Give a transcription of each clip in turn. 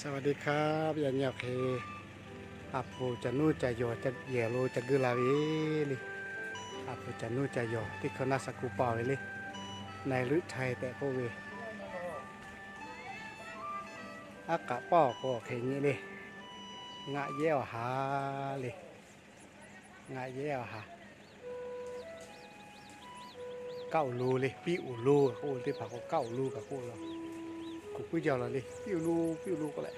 สวัสดีครับ Yaꞈ nyi awˬ hk'e, Aˬ hpoˍ caˬ nuˇ caˬ yawˬ yehˬ lo ca geuˆ la ve le. Aˬ hpoˍ caˬ nuˇ caˬ yawˬ teˇ hkui naˇ shaˍ kuˬ paˍ ve le. Nai Luˆ Htaiˍ tehꞈ k'oˆ ve, aˉ k'aꞈ paˇ awˬ k'o awˬ hk'e nyi le. Ngaˆ yehˉ awˬ ha le. Ngaˆ yehˉ awˬ ha. Kaˆ uˍ lo le, piˇ uˍ lo k'oˆ ve teˇ hpaˍ k'o, kaˆ uˍ lo kaꞈ k'oˆ la. Kuˬ puiˉ jaˇ la le, piˇ uˍ lo, piˇ uˍ lo k'oˆ leh,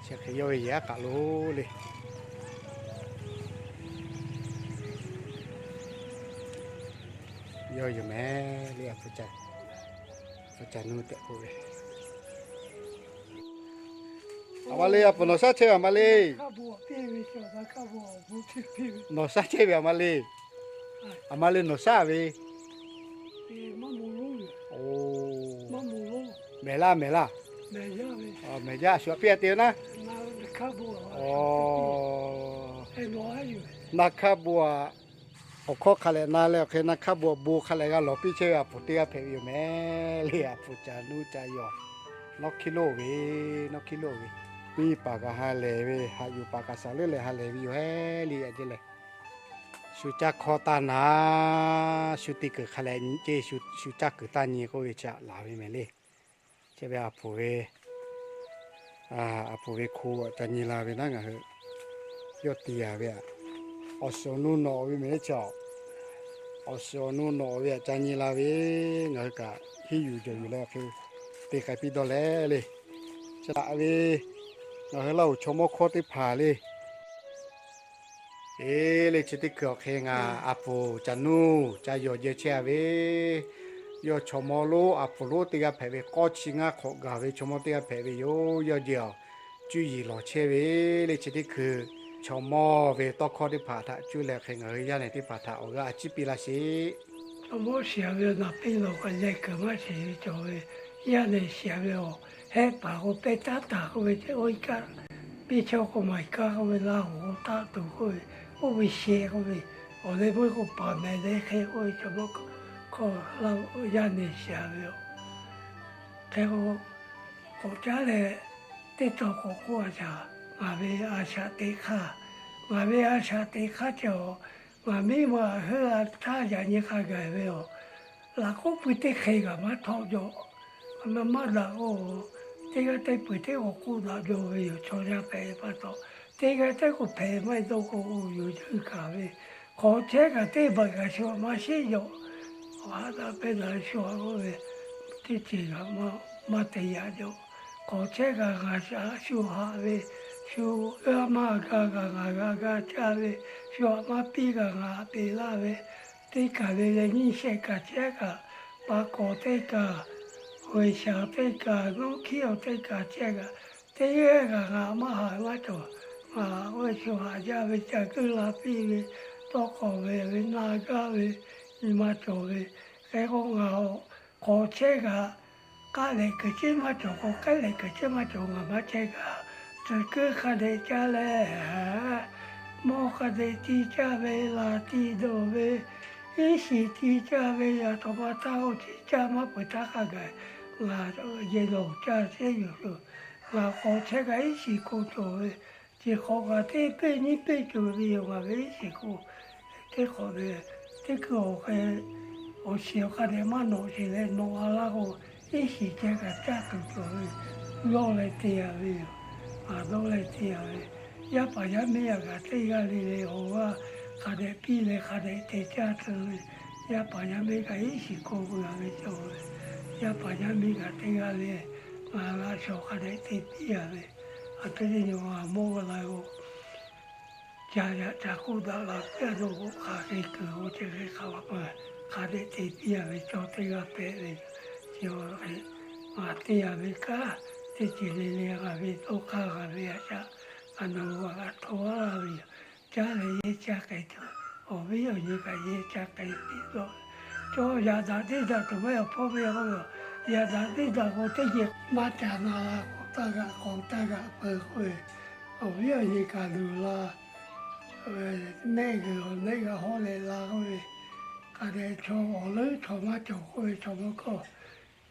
chi hk'e yawˇ ve yehˬ aˉ k'aꞈ lo le. Yawˇ yoˬ mehˍ le, Aˬ hpoˍ caˬ nuˇ tehꞈ k'oˆ ve. Aˬ ma le, Aˬ hpoˍ nawˬ shaˉ chehˇ ve aˬ ma le. Nawˬ shaˉ chehˇ ve aˬ ma le. Aˬ ma le nawˬ shaˉ ve. Mehˍ laˇ, mehˍ laˇ. Mehˍ jaˇ, shu aꞈ piˇ a te naˉ. Naˍ hkaˇ bon aꞈ, awˬ hk'aˇ bon aꞈ, awˬ hkawˇ hk'a lehꞈ na leh awˬ hk'e naˍ hkaˇ bon aꞈ bon hk'a lehꞈ g'a lawˬ piˇ chehˇ ve Aˬ hpoˍ teˇ g'aˇ hpehꞈ ve yoˬ mehˍ le. Aˬ hpoˍ caˬ nuˇ caˬ yawˬ, nawˉ hkiˇ loˆ ve, nawˉ hkiˇ loˆ ve, piˇ paˍ kaꞈ ha lehˬ ve, haꞈ yuˬ paˍ kaꞈ shaˍ leuˉ leh ha lehˬ ve yoˬ hehˉ le. Aꞈ ceˇ leh, shu caˇ hkawˇ taˇ na, shu te kuiˬ hk'a lehꞈ nyi ceˇ, shu caˇ kuiˬ taˇ nyi k'oˆ ve chi aꞈ laˬ ve mehˍ le. Chi ve Aˬ hpoˍ ve, Aˬ hpoˍ ve hko aꞈ ca nyi la ve naˉ ngaˬ hui yawˇ te yaˍ ve aꞈ, awˬ shiˍ awˬ nu nawꞈ ve mehˍ le chi aꞈ. Awˬ shiˍ awˬ nu nawꞈ ve aꞈ ca nyi la ve, ngaˬ hui kaꞈ henˇ yuˬ jawˬ yuˬ leh awˬ hk'e te k'ai piˇ dawˇ leh le. Chi htaꞈ ve ngaˬ hui Laˇ huˍ chaw mawˇ hkawˇ teˇ hpaˍ le. Eˬ le, chi teˇ hkui awˬ hk'e ngaˬ Aˬ hpoˍ caˬ nuˇ caˬ yawˬ jehˬ chehˇ a ve, yawˇ chaw mawˇ lonˉ Aˬ hpoˍ lonˉ teˇ g'aˇ hpehꞈ ve k'awˇ chi ngaˇ hk'awꞈ gaˬ ve chaw mawˇ teˇ g'aˇ hpehꞈ ve yoˬ. Yawˇ jehˬ awˬ cuˇ yiˍ lawˬ chehˇ ve le. Chi teˇ hkui chaw mawˇ ve tawˇ hkawˇ teˇ hpaˍ htaꞈ cuˇ leh hk'e ngaˬ hui yaˇ nehˬ teˇ hpaˍ htaꞈ awˬ g'aˇ a ciˉ piˇ laˇ sheˍ. Chaw mawˇ shiˍ ve naˍ piˇ lawˬ kaꞈ leh kuiˬ maˇ shiˍ ve cawˬ ve, yaˇ nehˬ shiˍ ve awˬ hehˆ paˍ k'o pehˇ taˉ taˍ k'oˆ ve ceh, oˇ iˉ kaˆ piˇ chawˇ k'o maˍ iˉ kaˆ k'oˆ ve, Laˇ huˍ k'o taˆ tuˬ k'oˆ ve, oˇ ve shehˆ k'oˆ ve, awˬ leh meuˇ k'o paˍ mehˍ leh hk'e k'oˆ ve, chaw mawˇ hkawˇ yaˇ nehˬ shiˍ ve yoˬ. Hk'e k'o, k'awꞈ caˉ leh, teˇ tawn k'awꞈ k'oˆ a shaˍ, ngaˬ ve a shaꞈ teꞈ hk'aˇ, ngaˬ ve a shaꞈ teꞈ hk'aˇ cawˬ, ngaˬ miˇ ma heuˆ a htaˇ yaꞈ nyi hk'a gaˬ ve yoˬ. Laꞈ k'oˆ pui teˇ hk'e kaꞈ maˇ htawˆ jaw. Maˇ daꞈ k'o, teˇ g'aˇ teˇ pui teˇ k'awꞈ k'oˆ daꞈ jaw ve yoˬ. Chaw yaˇ hpehꞈ pa taw, teˇ g'aˇ teˇ k'oˆ hpehꞈ maˇ heˆ dawˇ k'o, yoˬ cuˇ kaˍ ve, hk'awꞈ chehˇ kaꞈ teˇ beuꞈ kaꞈ shu maˇ sheˆ jaw. Haꞈ daꞈ pehˇ daꞈ shu a k'oˆ ve, teˇ ceuˬ kaꞈ maˇ te yaꞈ jaw. K'awꞈ chehˇ kaꞈ ngaˬ shaꞈ shu haꞈ ve, shu g'aˇ maˇ g'a kaꞈ ngaˬ g'a g'a caˇ ve, shu haꞈ maˇ piˇ kaꞈ ngaˬ haꞈ peꞈ laˇ ve, teˇ kaˬ le leh nyiˇ shehˆ kaꞈ chehˇ kaꞈ, pa kawˍ teˇ kaˬ, g'uiˬ shaˍ teˇ kaˬ, nawˉ hkiˉ awˬ teˇ kaˬ chehˇ kaꞈ, teˇ g'aˇ kaꞈ ngaˬ maˇ haꞈ maˇ cawˬ. Ngaˬ oˇ ve shu haꞈ jaˇ ve ca kuiˉ la piˇ ve, tawˇ k'awꞈ ve ve na gaˇ ve, nyi ma cawˬ ve, hk'e k'o ngaˬ k'awꞈ chehˇ kaꞈ, k'aˆ lehˬ kuiˬ ceˉ maˇ cawˬ k'o, k'aˆ lehˬ kuiˬ ceˉ maˇ cawˬ ngaˬ maˇ chehˇ kaꞈ, tcuh kuiˉ hk'a dehꞈ caˇ leh, mawˇ hk'a dehꞈ ti caˇ ve, laˬ ti dawˬ ve, iˉ shiˍ ti caˇ ve, yaꞈ taw maˇ htaˇ oˇ chi caˇ maˇ peuˬ htaˇ hk'a gaˬ, ngaˬ yehˬ lawˬ caˇ chehˇ yoˬ. Ngaˬ k'awꞈ chehˇ kaꞈ iˉ shiˍ hko cawˬ ve, chi hk'awꞈ kaꞈ teˇ peˇ nyiˇ peˇ cawˬ ve yoˬ. Ngaˬ ve iˉ shiˍ hko teˇ hk'awꞈ ve, teˇ hkui awˬ hk'e awˬ shiˍ awˬ hk'a dehꞈ maˇ nawꞈ sheˍ leh nawꞈ a laˇ k'o, iˉ shiˍ ceh kaꞈ caˇ tuˬ cawˬ ve, yawˇ leh te a ve yoˬ. Ngaˬ dawˇ leh te a ve, yaˇ paˍ yaˇ miˇ a kaꞈ teˇ g'aˇ le le awˬ g'aˇ hk'a dehꞈ piˇ leh hk'a dehꞈ te caˇ tuˬ ve, yaˇ paˍ yaˇ miˇ kaꞈ iˉ shiˍ hko ve a ve cawˬ ve, yaˇ paˍ yaˇ miˇ kaꞈ teˇ g'aˇ le ngaˬ g'a shawˍ hk'a dehꞈ te piˇ a ve, a te le yoˬ. Ngaˬ mawˇ g'a la k'o, ca yaꞈ ca k'oˆ daꞈ la piˇ a dawˇ k'o, hk'aˬ hk'e kuiˬ k'o ceh hk'e hk'aˬ ma hk'a dehꞈ te piˇ a ve chaw teˇ g'aˇ hpehꞈ ve, chi hk'e ngaˬ te a ve kanˉ, teˇ ceuˬ le le ngaˬ ve tawˇ hk'aˇ ngaˬ ve a shaꞈ, a nawˬ hui a g'a hto a la ve yoˬ. Caˇ leh yehˇ caˇ k'ai tuˬ, awˬ viˉ awˬ nyi kaꞈ yehˇ caˇ k'ai piˇ dawˇ. Chaw yaꞈ daꞈ teˇ daꞈ tuˬ maˇ heˆ, awˬ hpawˇ ve k'oˆ ve, yaꞈ daꞈ teˇ daꞈ k'o teˇ ceuˬ maˇ ca na la, k'awꞈ taˇ g'aꞈ k'awꞈ taˇ g'aꞈ peuˬ k'oˆ ve, awˬ viˉ awˬ nyi kaꞈ luˬ la, mehˆ g'uiˬ awˬ nehˆ g'a hawˉ leh la k'oˆ ve, hk'a dehꞈ chaw awˬ leuˉ chaw maˇ cawˬ k'oˆ ve, chaw mawˇ hkawˇ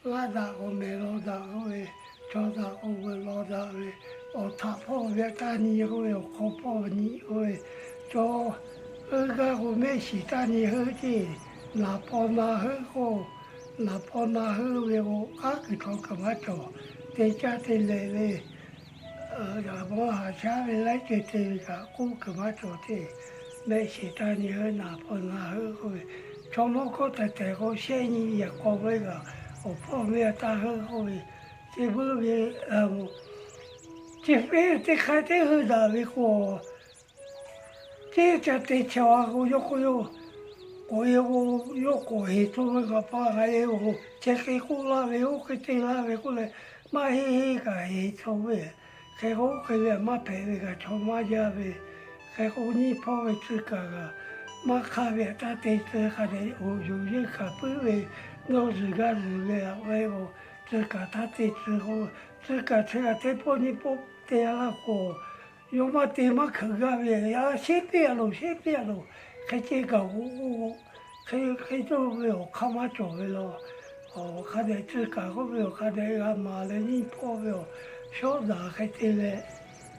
g'aˇ daꞈ k'o mehˍ law daꞈ k'oˆ ve, chaw daꞈ k'o veuꞈ law daꞈ ve, awˬ htaꞈ hpawˇ ve taˇ nyi k'oˆ ve, awˬ hk'aw hpawˇ ve nyi k'oˆ ve, chaw heuˆ gaˇ k'o mehˆ shiˍ taˇ nyi heuˆ ceˇ, naˍ paw na heuˆ k'o, naˍ paw na heuˆ ve k'o, k'aˉ kuiˬ htaw kaꞈ maˇ cawˬ, te caˇ te lehˬ ve, a, mawˇ haˍ shaˉ ve laiˉ ceuˬ te ve kaꞈ k'oˆ kuiˬ maˇ cawˬ ceˇ, mehˆ shiˍ taˇ nyi heuˆ, naˍ paw na heuˆ k'oˆ ve, chaw mawˇ kawˆ tehˬ tehˬ k'o shehˆ nyi yaꞈ k'aw ve kaꞈ awˬ hpawˇ ve a taˇ heuˆ k'oˆ ve, chi beuꞈ ve, a, chi hpeˇ teˇ hk'aˇ teˇ hui daꞈ ve k'o, ceˇ ca te chehˇ a k'o, yawˇ k'o yawˇ k'oꞈ e k'o, yawˇ k'oꞈ heˍ tcuh ve kaꞈ pa k'ai e k'o, chehˇ hk'e k'oˆ laˇ ve, oˇ hk'e te laˇ ve k'oˆ leh, maˇ heˆ heˆ kaꞈ heˍ tcuh ve. Hk'e k'o oˇ hk'e ve maˇ hpehꞈ ve kaꞈ chaw maˇ jaˇ ve. Hk'e k'o nyiˇ hpawˇ ve tcuh kaˍ kaꞈ maˇ hk'aˇ ve htaˇ te tcuh hk'a dehꞈ, oˍ yuˬ yeunˇ hkanˍ puiˉ ve, nawˇ zuhˬ g'aˇ zuhˬ ve a ve k'o, tcuh kaˍ htaˇ te tcuh k'o, tcuh kaˍ chi kaꞈ teˇ pawˆ nyiˇ pawˆ te a laˇ k'o, yawˇ maˇ te maˇ hkeuꞈ g'aˇ ve, a, sheˉ piˇ a loˬ, sheˉ piˇ a loˬ, hk'e ce gaˬ k'o, hk'e, hk'e cawˇ ve awˬ hk'aˇ maˇ cawˬ ve law. Awˬ hk'a dehꞈ tcuh kaˍ k'oˆ ve awˬ hk'a dehꞈ g'a maˍ leh nyiˇ hpawˇ ve awˬ shawˉ daꞈ hk'e te leh,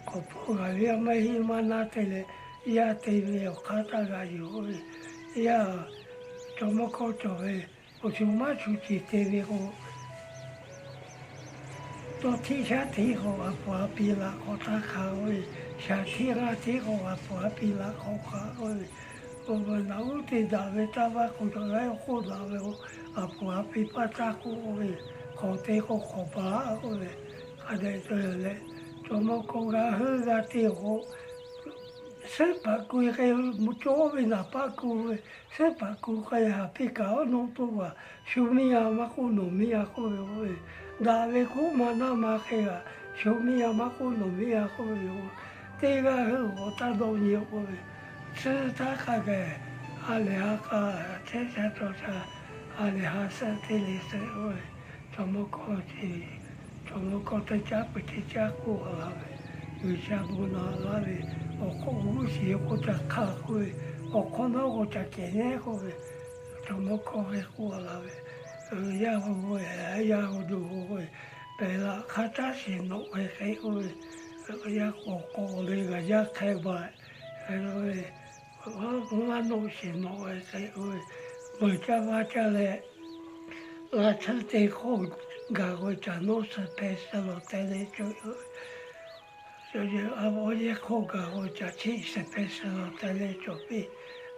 awˬ hpawˇ g'a ve a maˇ heˆ maˇ naˇ te leh, yaˇ te ve awˬ hk'aˇ taˇ g'a yuˬ k'oˆ ve, yaˇ chaw mawˇ hkawˇ cawˬ ve, awˬ shuˍ maˇ shuˍ ceˬ te ve k'o, tawˇ htiˇ shaˉ htiˇ k'o, a puˍ a pi laꞈ hk'aw taˇ hk'a k'oˆ ve, shaˍ htiˇ g'aˇ htiˇ k'o, a puˍ a pi laꞈ hk'aw hk'a k'oˆ ve, awˬ vuˬ naꞈ uˉ te daꞈ ve taˇ vaˇ k'o, cawˬ laiˉ k'oˆ daꞈ ve k'o, a puˍ a pi paˇ taˇ k'oˆ k'oˆ ve, hk'awꞈ te k'o hk'awꞈ baˬ k'oˆ ve, hk'a dehꞈ te leh, chaw mawˇ hkawˇ g'a heuˆ g'a te k'o, suhˉ paˍ ku k'ai, mvuhˇ cawˇ ve naˍ paˆ ku ve, suhˉ paˍ ku k'ai haˍ piˇ kaꞈ awˉ nawˉ toˇ vaˬ, shu miˇ a maˇ k'oˆ nawˬ miˇ a k'oˆ ve k'oˆ ve, daꞈ ve k'oˆ ma naˇ ma hk'e g'a, shu miˇ a maˇ k'oˆ nawˬ miˇ a k'oˆ ve yoˬ. Teˇ g'aˇ hui awˬ taˇ dawˇ nyi k'oˆ ve, tsuhˇ htaˇ hk'a gaˬ, a lehˬ ha k'a, chehˇ sha cawˬ sha, a lehˬ ha suhˆ teˇ le suhˆ k'oˆ ve, chaw mawˇ kawˇ teˇ caˉ peuˬ teˇ caˉ k'oˆ a la ve, G'uiˬsha bon naꞈ laˇ ve, awˬ hk'aw g'uˇ shiˍ k'o ca hk'a k'oˆ ve, awˬ hk'awˇ nawˉ k'o ca kehˬ nehˉ k'oˆ ve, chaw mawˇ kawˇ hk'e k'oˆ a la ve, yaˇ hu ve, yaˇ hu duˬ hu ve, pehˬ laꞈ hk'aˇ caˇ shiˍ nawꞈ ve hk'e k'oˆ ve, yaˇ k'awꞈ k'awꞈ le g'a yaˇ hk'e baˬ, hk'e k'oˆ ve, maˇ nawꞈ shiˍ nawꞈ ve hk'e k'oˆ ve, meuˬ caˇ vaˇ caˇ leh, g'a tsuhˇ te hk'oˆ gaˬ k'o, caˬ nawˉ suh hpeh suh lawˬ teh le cawˬ, a, awˬ yehˇ hk'oˆ gaˬ k'o, caˬ cheˆ suh hpeh suh lawˬ teh le cawˬ piˇ.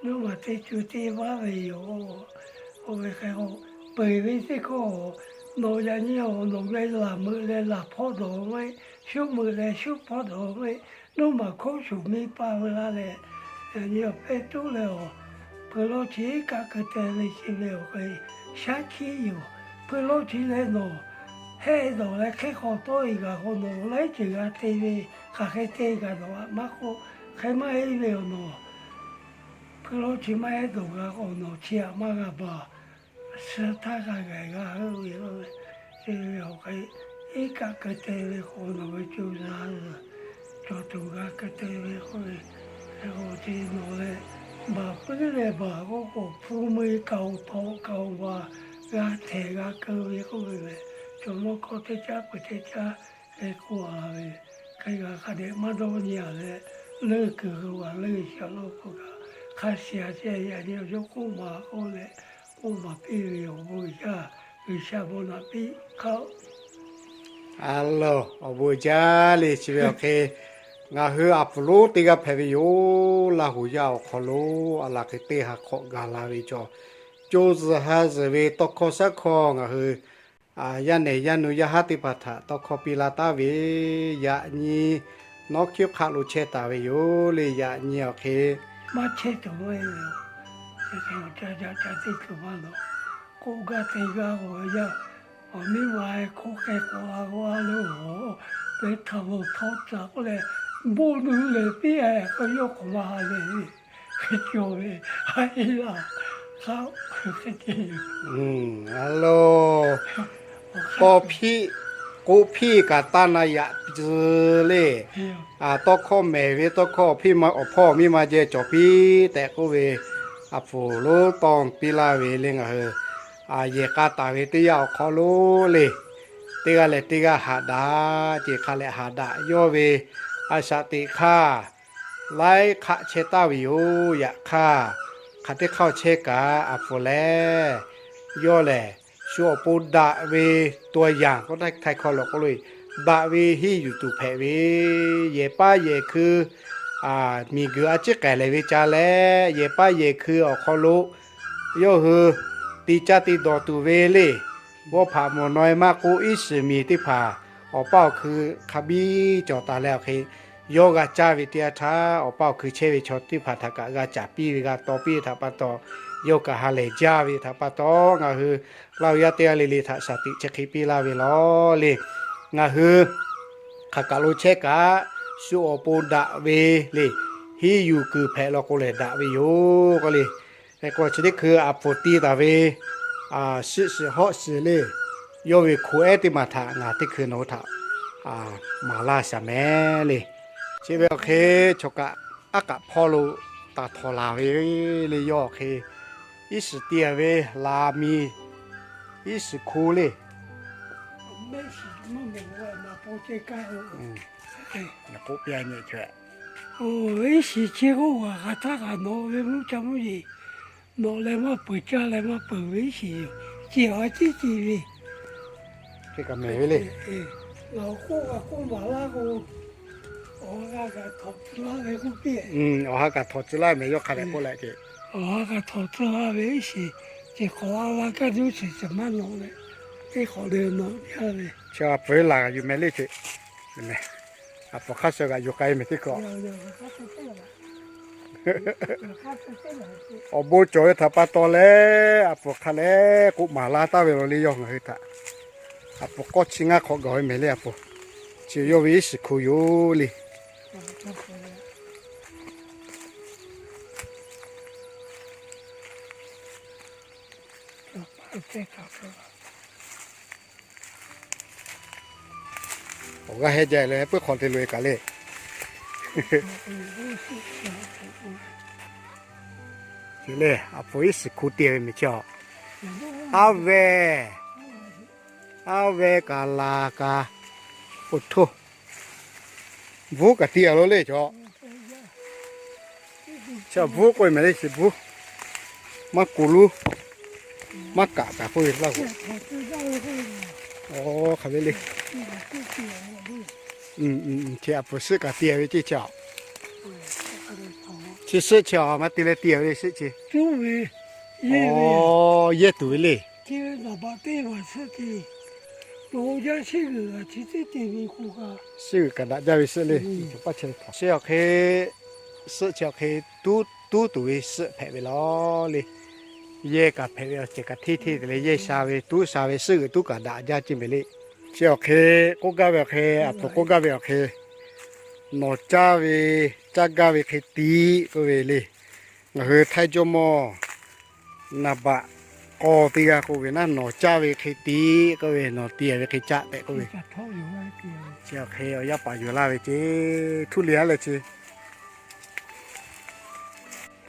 Nawˬ maˬ teˇ cu teˇ vaˇ ve yoˬ. Oˇ ve hk'e k'o, peuˬ ve teˇ hkawˇ, nawˬ yaꞈ nyi awˬ nawˬ geh laˬ meuꞈ leh laˬ hpawˇ dawˬ ve, shuˉ meuꞈ leh shuˉ hpawˇ dawˬ ve, nawˬ maˬ hkawˇ shuˍ miˇ pa ve laˇ leh, yaꞈ nyi awˬ pehˇ tuˉ leh awˬ, hpui lawˇ chi iˉ kaˆ keu teh ve chi ve awˬ hk'e shaˉ hkiˆ yoˬ. Hpui lawˇ chi leh nawˬ hehˆ dawˬ leh hk'e hk'awꞈ tawˆ e gaˬ k'o, nawˬ laiˉ ceuˬ g'a te ve, hk'aˬ hk'e te gaˬ dawˬ a maˇ k'oˆ, hk'e maˇ heˆ ve awˬ nawˬ, hpui lawˇ chi maˇ heˆ dawˬ g'a k'o, nawˬ chi aꞈ maˇ g'a baˬ. Suh htaˇ g'a gaˬ g'a heuˆ ve, oˇ ve, chi ve awˬ hk'e, iˉ kaˆ keu te ve k'o, nawˬ ve co za, cawˬ tuˬ g'a keu te ve k'oˆ ve, hk'e k'o chi nawˬ leh, baˬ puiˉ leh baˬ k'oˆ k'o, hpu meu kaꞈ awˬ htaw kaꞈ awˬ baˬ g'a htehꞈ g'a keu ve k'oˆ ve lehˬ, chaw mawˇ hkawˇ teˇ caˉ peuˬ teˇ caˉ hk'e k'oˆ a ve, hk'e g'a hk'a dehꞈ maˇ dawˇ nyi a leh, leuˆ kuiˬ hui a leuˆ shaˍ lo k'o kaꞈ, hk'a shiˍ a ceh yaꞈ nyi awˬ yawˇ k'oˆ maˍ k'oˆ leh, k'oˆ maˍ piˇ ve awˬ bon jaˇ, G'uiˬsha bon naꞈ piˇ hk'aˇ. A loˬ, awˬ bon jaˇ le. Chi ve awˬ hk'e, ngaˬ hui a pfuhˍ lonˉ teˇ g'aˇ hpehꞈ ve yoˬ. Laˇ huˍ yaˇ awˬ hk'aw lo a laˬ hk'e teˇ ha hk'awꞈ gaˬ la ve cawˬ, co zuhˬ ha zuhˬ ve tawˇ hkawˇ shaˉ hkawˇ ngaˬ hui yaˇ nehˬ yaˇ nu yaˇ haˉ teˇ hpaˍ htaꞈ tawˇ hkawˇ piˇ laˇ taˍ ve, yaꞈ nyi nawˉ hkiˉ hk'aˆ lo chehˇ taˍ ve yoˬ le. Yaꞈ nyi awˬ hk'e maˇ chehˇ tuˬ ve yoˬ. Ca ca te tuˬ maˇ nawˬ, k'oˆ gaˇ te gaˇ k'o, yaˇ awˬ miˇ ma hk'oˆ hk'e k'awꞈ la k'o a loˬ, pehˬ htaꞈ loˬ htawˇ caꞈ k'oˆ leh, bon nu lehˬ piˇ a k'o, yawˇ k'awꞈ maˇ ha lehˬ ve, hk'e cawˬ ve, ha e laˬ, hk'a hk'e te yoˬ. A loˬ, tawˇ hpiˆ k'oˆ hpiˆ kaꞈ taˇ na yaꞈ tcuh le. Tawˇ hkawˇ mehˍ ve tawˇ hkawˇ awˬ hpiˇ ma awˬ hpawˇ miˇ ma jeh cawˬ piˇ tehꞈ k'oˆ ve, a pfuhˍ lonˉ tawˇ piˇ laˇ ve le ngaˬ hui yehˬ k'a taˍ ve teˇ yanˇ awˬ hk'aw lo le. teˇ g'aˇ leh teˇ g'aˇ haꞈ daꞈ ce hk'a leh haꞈ daꞈ yawˇ ve a shaꞈ teꞈ hk'aˇ laiˉ hk'aˆ chehˇ taˍ ve yoˬ. Yaꞈ hk'aˇ, hk'aˬ teˇ hk'aˇ chehˇ kaꞈ a pfuhˍ lehˬ, yawˇ lehˬ shu awˬ pon daꞈ ve ตัวอย่าง k'oˆ htaˇ htaiˍ hkawˇ lo k'oˆ lo, daꞈ ve henˇ yuˬ tuˬ hpehꞈ ve, yehˬ paˉ yehˬ hkui miˬguiˬ a ciˉ k'ai lehˬ ve ca leh, yehˬ paˉ yehˬ hkui awˬ hk'aw lo yawˇ hui te caˇ te dawˬ tuˬ ve le. G'awˇ hpaꞈ mawˬ naweh maˇ k'oˆ, iˉ shiˍ miˬ teˇ hpaˍ awˬ paˇ awˬ hkui hk'a biˇ cawˬ taˍ leh awˬ hk'e, yawˇ g'a caˇ ve teˇ yanˇ htaˇ, awˬ paˇ awˬ hkui chehˇ ve chaw teˇ hpaˍ htaꞈ kaꞈ g'a caˍ piˇ ve, g'a taw piˇ ve htaꞈ pa taw, yawˇ kaꞈ ha lehˬ jaˇ ve htaꞈ pa taw, ngaˬ hui Laˇ huˍ yaˇ teˇ g'aˇ le le htaꞈ shaˍ tiꞈ chi hk'e piˇ laˇ ve law le. Ngaˬ hui hk'aˬ kaˬ lo chehˇ kaꞈ, shu awˬ pon daꞈ ve le, henˇ yuˬ kuiˬ hpehꞈ law k'o lehˬ daꞈ ve yoˬ k'oˆ le. Hk'e k'o chi teˇ hkui a pfuhˍ te taˍ ve suhˆ shiˍ hawˆ shiˍ le, yawˇ ve hko ehˉ teˇ maˬ htaꞈ ngaˬ teˇ hkui nawˬ hui htaꞈ maˍ laˇ shaˍ mehˍ le. Chi ve awˬ hk'e chaw kaꞈ aˉ k'aꞈ hpawˇ lo taˍ htawnˍ laˬ ve le, yawˇ awˬ hk'e iˉ shiˍ te ve laˬ miˬ, iˉ shiˍ hko le. K'oˆ piˇ nyi chehˇ, iˉ shiˍ chehˇ k'oˆ g'a hk'aˬ htaˇ kaꞈ nawꞈ ve mvuhˇ ca mvuhˇ yeˬ, nawꞈ leh maˇ peuˬ, caˇ leh maˇ peuˬ ve iˉ shiˍ yoˬ. Ceh awˬ ciˉ ceh ve, hk'e kaꞈ mehˍ ve le. Ngaˬ k'oˆ g'a k'oˆ maˍ laˇ k'o, awˬ ha kaꞈ htawnˍ tcuh laˇ ve k'oˆ piˇ. Awˬ ha kaꞈ htawnˍ tcuh laˇ mehˍ, yawˇ hk'a lehˬ k'oˆ leh k'o, awˬ ha kaꞈ htawnˍ tcuh laˇ ve iˉ shiˍ, ceh k'awꞈ a la kaˇ duˇ shiˍ ceh maˇ nawꞈ leh, teˇ hk'awꞈ le nawꞈ jaˇ ve. Chi a peuˬ laˬ g'a yuˬ mehˍ le ce. A pfuhˍ hk'aˇ suh g'a yuˬ k'ai mehˍ teˇ hkawꞈ. Awˬ bon cawˬ ve htaꞈ pa taw leh, a pfuhˍ hk'a leh k'oˆ maˍ laˇ taˍ ve law le, yawˇ ngaˬ hui htaꞈ. A pfuhˍ k'awˇ chi ngaˇ hk'awꞈ gaˬ ve mehˍ le a pfuhˍ. Chi yawˇ ve iˉ shiˍ hko yoˬ le. Awˬ g'aˇ heˆ jaˇ leh puiˉ hk'awꞈ te loꞈ-e kaꞈ le. Chi le, a pfuhˍ iˉ shiˍ hko te ve mehˍ chi a. Aˉ ve, aˉ ve kaꞈ laˬ kaꞈ, oˇ htoˇ, bvuhˉ kaꞈ te a lo le chaw. Chi bvuhˉ k'oˆ ve mehˍ le, chi bvuhˉ. Maˇ kuˬ luˉ, maˇ kaꞈ kaꞈ k'oˆ ve laˇ k'o. Hk'aˬ ve le. Chi a pfuhˍ suhˆ kaꞈ te ve ceˇ chi a. Chi suhˆ chi a maˇ te leh te ve le suhˆ chi. Yehˇ tuˬ ve le. Suhˆ g'uiˬ kaꞈ daꞈ jaˇ ve suhˆ le. Chi awˬ hk'e, suhˆ chi awˬ hk'e tuˉ tuˉ tuˬ ve suhˆ hpehꞈ ve law le. Yehˇ kaꞈ hpehꞈ ve awˬ ceuˬ kaꞈ hteˇ hteˇ te leh yehˇ sha ve tuˉ sha ve suhˆ g'uiˬ tuˉ kaꞈ daꞈ jaˇ ceˇ mehˍ le. Chi awˬ hk'e k'oˆ gaˇ ve awˬ hk'e, a pfuhˍ k'oˆ gaˇ ve awˬ hk'e, nawˬ caˇ ve, caˇ gaˇ ve hk'e tiˉ k'oˆ ve le. Ngaˬ hui Htaiˇ jawˇmawˇ naˍ baꞈ k'aw teˇ g'aˇ k'oˆ ve naˉ, nawˬ caˇ ve hk'e tiˉ k'oˆ ve, nawˬ te ve hk'e caˆ tehꞈ k'oˆ ve. Chi awˬ hk'e awˬ yaˇ paˍ yuˬ laˇ ve ceˇ, htuˇ le a leh ce.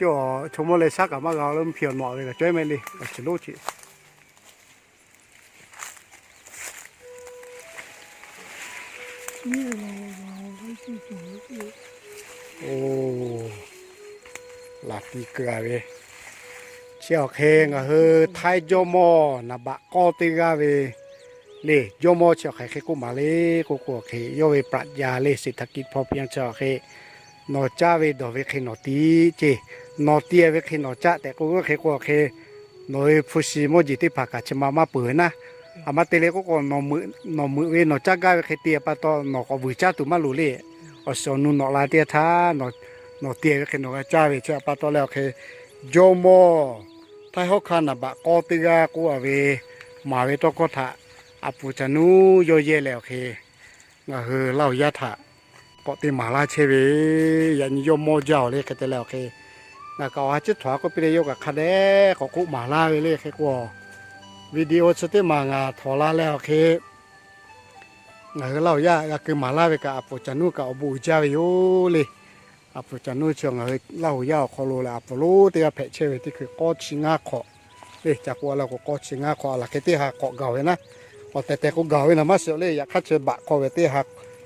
Cawˬ chaw mawˇ leh shaˉ kaꞈ maˇ g'a lo mvuhˇ hpi awˬ nawꞈ ve kaꞈ cawehˉ mehˍ le, awˬ shiˍ lonˉ ce. Oˇ, laˬ ti keu a ve. Chi awˬ hk'e ngaˬ hui Htaiˇ jawˇmawˇ naˍ baꞈ k'awˇ teˇ g'aˇ ve le, jawˇmawˇ chi awˬ hk'e hk'e k'oˆ maˍ le k'oˆ k'o, awˬ hk'e yawˇ ve ปรัชญา le, เศรษฐกิจพอเพียง chi awˬ hk'e, nawˬ caˇ ve dawˬ ve hk'e nawˬ te ceˇ, nawˬ te ve hk'e nawˬ caˆ tehꞈ k'oˆ ve hk'e k'o, awˬ hk'e nawˬ ve hpu shi mawˇ jeˬ teˇ hpaˍ kaꞈ chi ma maˇ peuˬ ve naˉ. A ma te leh k'oˆ k'o, nawˬ meuꞈ ve nawˬ caˇ gaˇ ve hk'e te pa taw nawˬ k'awꞈ vuiˬ caˇ tuˬ maˇ loˍ le. Awˬ shiˍ awˬ nu nawꞈ la teˇ yanˇ htaˇ, nawˬ te ve hk'e nawˬ g'a caˇ ve chi pa taw leh awˬ hk'e, jawˇmawˇ Htaiˇ hawˉ hkanˇ naˍ baꞈ k'awˇ teˇ g'aˇ k'oˆ a ve, maˍ ve tawˇ hkawˇ htaꞈ a pfuhˍ caˬ nuˇ yawˇ yehˇ leh awˬ hk'e, ngaˬ hui Laˇ huˍ yaˇ htaꞈ k'awꞈ te maˍ laˇ chehˇ ve, yaꞈ nyi yawˇ mawˇ jaˇ oˬ le hk'e te leh awˬ hk'e, ngaˬ kaꞈ awˬ ha ciˉ htawnˍ a k'oˆ piˇ leh yawˇ kaꞈ hk'a dehꞈ k'awꞈ k'oˆ maˍ laˇ ve le hk'e k'o, video chi teˇ maˬ ngaˬ htawnˍ la leh awˬ hk'e, ngaˬ hui Laˇ huˍ yaˇ g'a keu maˍ laˇ ve kaꞈ a pfuhˍ caˬ nuˇ kaꞈ awˬ bon uiˍ jaˇ ve yoˬ le. A pfuhˍ caˬ nuˇ chi ngaˬ hui Laˇ huˍ yaˇ awˬ hk'aw lo leh a pfuhˍ lonˉ teˇ g'aˇ hpehꞈ chehˇ ve teˇ hkui k'awˇ chi ngaˇ hk'awꞈ le. Ca k'oˆ a leh k'o k'awˇ chi ngaˇ hk'awꞈ a laˬ hk'e teˇ ha k'awꞈ gaˬ ve naˉ, K'awꞈ tehˬ tehˬ k'oˆ gaˬ ve naˍ maˇ shiˍ le, yaꞈ hk'aˇ chi baꞈ hk'aw ve teˇ ha,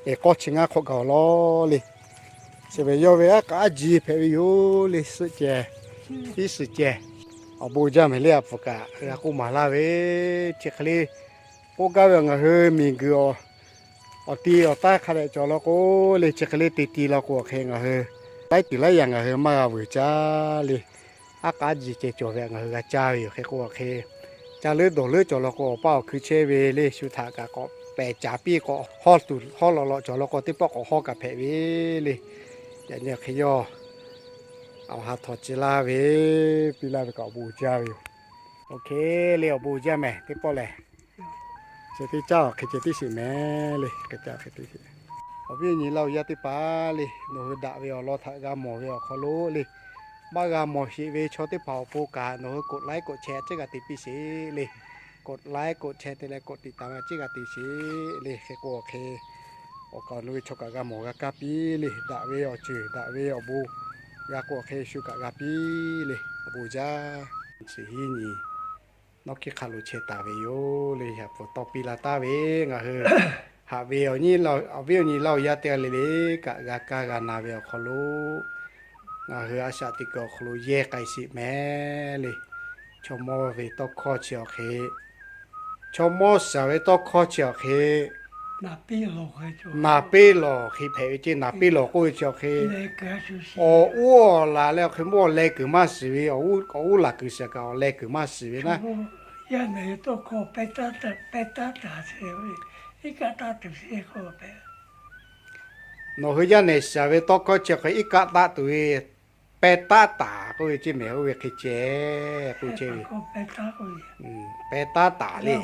eˬ, k'awˇ chi ngaˇ hk'awꞈ gaˬ law le. Chi ve yawˇ ve aˉ k'aˉ jiˇ hpehꞈ ve yoˬ le, suhˆ cehˬ, iˉ suhˍ cehˬ. Awˬ bon jaˇ mehˍ le, a pfuhˍ kaꞈ g'a k'oˆ maˍ laˇ ve, chi hk'e le k'oˆ gaˇ ve, ngaˬ hui miˬguiˬ awˬ ti awˬ taˇ hk'a dehꞈ cawˬ law k'o le, chi hk'e le te ti law k'o awˬ hk'e ngaˬ hui laiˉ tuˬ laiˉ yaꞈ ngaˬ hui maˇ g'a vuiˬ caˇ le. Aˉ k'aˉ jiˇ ceh cawˬ ve ngaˬ hui g'a caˇ ve yoˬ. Hk'e k'o awˬ hk'e, ca leuˉ dawˬ leuˉ cawˬ law k'o awˬ paˇ awˬ hkui chehˇ ve le, shu htaꞈ kaꞈ k'awꞈ pehˬ caˍ piˇ k'awꞈ hawˇ tuˬ hawˇ law law cawˬ law k'o teˇ pawˆ k'awꞈ hawˇ kaꞈ hpehꞈ ve le. Yaꞈ nyi hk'e yawˇ awˬ ha htawnˍ ci laˇ ve, piˇ laˇ ve kaꞈ awˬ bon jaˇ ve yoˬ. Oˇ hk'e le, awˬ bon jaˇ mehˍ teˇ pawˆ lehˬ. Chi teˇ caˉ awˬ hk'e ceh tiˉ sheˍ mehˍ le, hk'e caˉ hk'e tiˉ sheˍ. Awˬ viˉ awˬ nyi laˇ oˬ yaˇ teˇ hpaˍ le, nawˬ hui daꞈ ve awˬ lawn htaꞈ g'a mawˬ ve awˬ hk'aw lo le, maˇ g'a mawˬ sheˍ ve chaw teˇ hpaˍ awˬ pon kaꞈ nawˬ hui กดไลค์ กดแชร์ ceˉ g'a te piˇ sheˍ le. กดไลค์ กดแชร์ te leh กดติดตาม ceˉ g'a te sheˍ le. Hk'e k'o awˬ hk'e, awˬ kaˍ awˬ nu ve chaw kaꞈ g'a mawˬ g'a kaˇ piˇ le. Daꞈ ve awˬ ceuˬ daꞈ ve awˬ bon g'a k'o awˬ hk'e shu kaꞈ g'a piˇ le. Awˬ bon jaˇ. Chi hiˉ nyi nawˉ hkiˆ hk'a lo chehˇ taˍ ve yoˬ le. Yaꞈ puˍ tawˇ piˇ la taˍ ve ngaˬ hui haꞈ ve awˬ viˉ awˬ nyi laˇ oˬ yaˇ teˇ g'aˇ le le kaꞈ g'a kaˇ g'a na ve awˬ hk'aw lo, ngaˬ hui a shaꞈ teꞈ kuiˬ awˬ hk'aw lo yehˇ k'ai sheˍ mehˍ le. Chaw mawˇ ve tawˇ hkawˇ chi awˬ hk'e, chaw mawˇ shaˍ ve tawˇ hkawˇ chi awˬ hk'e, naˍ peˇ lawˬ hk'e hpehꞈ ve ceˇ, naˍ peˇ lawˬ k'oˆ ve chi awˬ hk'e, awˬ uˉ awˬ laˬ leh awˬ hk'e mawˇ leh kuiˬ maˇ shiˍ ve, awˬ uˉ laˬ kuiˬ shaˍ kaꞈ awˬ leh kuiˬ maˇ shiˍ ve naˉ. Nawˬ hui yaˇ nehˬ shaˍ ve tawˇ hkawˇ chi awˬ hk'e iˉ kaˆ taˆ tuˬ ve, peh taˉ taˍ k'oˆ ve ceˇ mehˍ, oˇ ve hk'e ceh k'oˆ chehˇ ve, peh taˉ taˍ le.